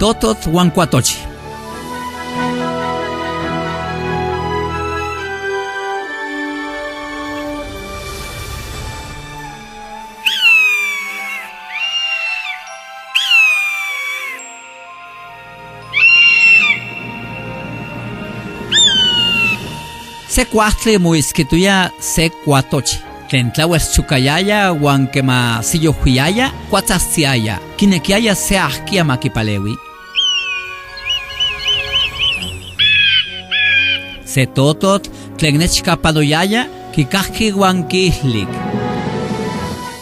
Tototl huan Cuatochi. Se cuajtli moitzquitoya se cuatochi. Tlen tlahuel chocayaya huan quema siyohuiyaya, cuatzajtziaya. Quinequiaya se ajquia ma quipalehui. Se tototl tlen nechca panoyaya quicajqui huan quiijlic: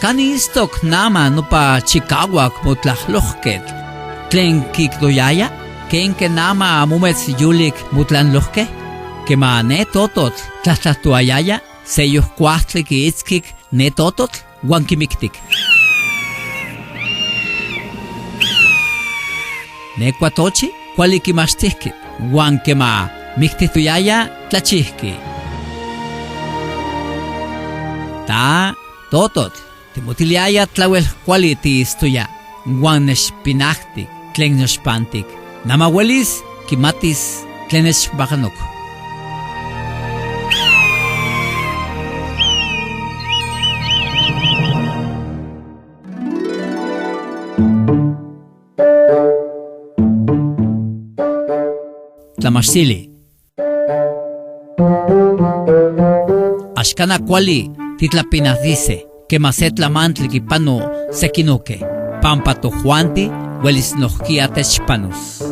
Cani itztoc nama nopa chicahuac motlajlojquetl tlen quiictoyaya? ¿Quenque nama amometz yulic motlanlojque? Quema ne tototl tlajtlajtoayaya, seyoc cuajtli quiitzquic ne tototl huan quimictic. Ne cuatochi cuali quimachtijqui huan quema mictijtoyaya tlachijqui. Ta, tototl, timotiliaya tlahuel cuali tiitztoya huan nechpinajtic tlen nechpantic. Nama huelis quimatis tlen nechpanoc. Tlamachtili. Axcana cuali titlapinajdice quema se tlamantli quipano sequinoque, pampa tojuanti huelis nojquia techpanos.